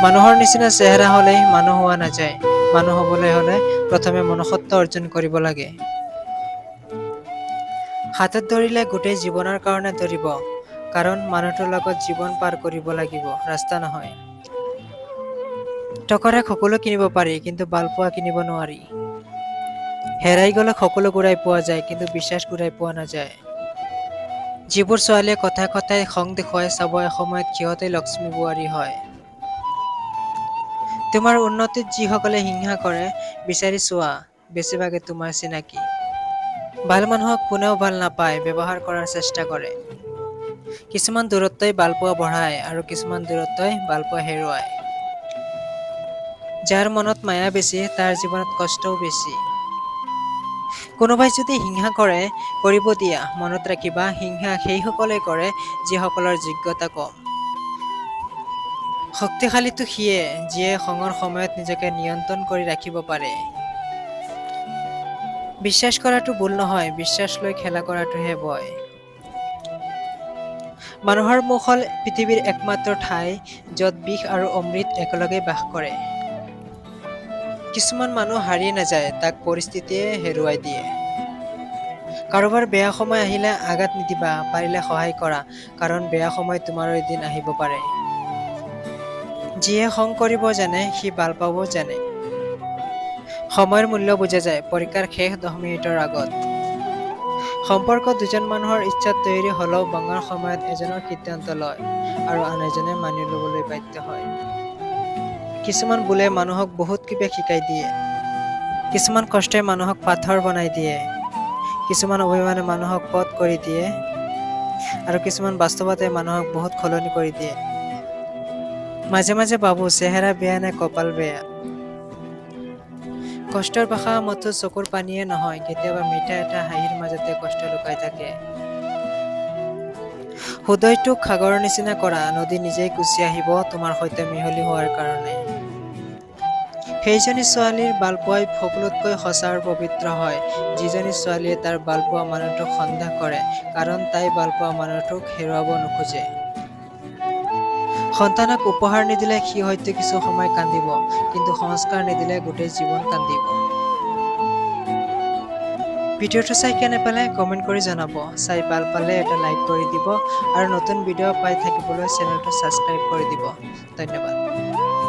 মানুহৰ নিচিনা চেহেৰা হ'লেই মানুহ হোৱা নাযায়, মানুহ হ'বলৈ হ'লে প্ৰথমে মনুষ্যত্ব অৰ্জন কৰিব লাগে। হাতত ধৰিলে গোটেই জীৱনৰ কাৰণে ধৰিব, কাৰণ মানুহটোৰ লগত জীৱন পাৰ কৰিব লাগিব, ৰাস্তা নহয়। টকাৰে সকলো কিনিব পাৰি, কিন্তু ভালপোৱা কিনিব নোৱাৰি। হেৰাই গ'লে সকলো ঘূৰাই পোৱা যায়, কিন্তু বিশ্বাস ঘূৰাই পোৱা নাযায়। যিবোৰ ছোৱালীয়ে কথাই কথাই খং দেখুৱাই, চাব এসময়ত সিহঁতেই লক্ষ্মী বোৱাৰী হয়। তোমাৰ উন্নতিত যিসকলে হিংসা কৰে, বিচাৰি চোৱা, বেছিভাগে তোমাৰ চিনাকি। ভাল মানুহক কোনেও ভাল নাপায়, ব্যৱহাৰ কৰাৰ চেষ্টা কৰে। কিছুমান দূৰত্বই ভালপোৱা বঢ়ায় আৰু কিছুমান দূৰত্বই ভালপোৱা হেৰুৱায়। যাৰ মনত মায়া বেছি, তাৰ জীৱনত কষ্টও বেছি। কোনোবাই যদি হিংসা কৰে, কৰিব দিয়া, মনত ৰাখিবা হিংসা সেইসকলে কৰে যিসকলৰ যোগ্যতা কম। শক্তিশালীটো সিয়ে, যিয়ে খঙৰ সময়ত নিজকে নিয়ন্ত্ৰণ কৰি ৰাখিব পাৰে। বিশ্বাস কৰাটো ভুল নহয়, বিশ্বাস লৈ খেলা কৰাটোহে ভয়। মানুহৰ মুখ হ'ল পৃথিৱীৰ একমাত্ৰ ঠাই য'ত বিষ আৰু অমৃত একেলগে বাস কৰে। কিছুমান মানুহ হাৰিয়ে নাযায়, তাক পৰিস্থিতিয়ে হেৰুৱাই দিয়ে। কাৰোবাৰ বেয়া সময় আহিলে আঘাত নিদিবা, পাৰিলে সহায় কৰা, কাৰণ বেয়া সময় তোমাৰো এদিন আহিব পাৰে। যিয়ে খং কৰিব জানে, সি ভাল পাবও জানে। সময়ৰ মূল্য বুজা যায় পৰীক্ষাৰ শেষ 10 মিনিটৰ আগত। সম্পৰ্ক দুজন মানুহৰ ইচ্ছাত তৈয়াৰী হ'লেও ভঙাৰ সময়ত এজনৰ সিদ্ধান্ত লয় আৰু আন এজনে মানি ল'বলৈ বাধ্য হয়। কিছুমান ভুলে মানুহক বহুত কিবা শিকাই দিয়ে। কিছুমান কষ্টই মানুহক পাথৰ বনাই দিয়ে। কিছুমান অভিমানে মানুহক পথ কৰি দিয়ে আৰু কিছুমান বাস্তৱতাই মানুহক বহুত সলনি কৰি দিয়ে। মাজে মাজে ভাবো, চেহেৰা বেয়া নে কপাল বেয়া। কষ্টৰ ভাষা মাথো চকুৰ পানীয়ে নহয়, কেতিয়াবা মিঠা এটা হাঁহিৰ মাজতে কষ্ট লুকাই থাকে। হৃদয়টোক সাগৰৰ নিচিনা কৰা, নদী নিজেই গুচি আহিব তোমাৰ সৈতে মিহলি হোৱাৰ কাৰণে। সেইজনী ছোৱালীৰ ভালপোৱাই সকলোতকৈ সঁচা আৰু পবিত্ৰ হয়, যিজনী ছোৱালীয়ে তাৰ ভালপোৱা মানুহটোক সন্দেহ কৰে, কাৰণ তাই ভালপোৱা মানুহটোক হেৰুৱাব নোখোজে। সন্তানক উপহাৰ নিদিলে সি হয়তো কিছু সময় কান্দিব, কিন্তু সংস্কাৰ নিদিলে গোটেই জীৱন কান্দিব। ভিডিঅ'টো চাই কেনে পালে কমেণ্ট কৰি জনাব। চাই ভাল পালে এটা লাইক কৰি দিব আৰু নতুন ভিডিঅ' পাই থাকিবলৈ চেনেলটো ছাবস্ক্ৰাইব কৰি দিব। ধন্যবাদ।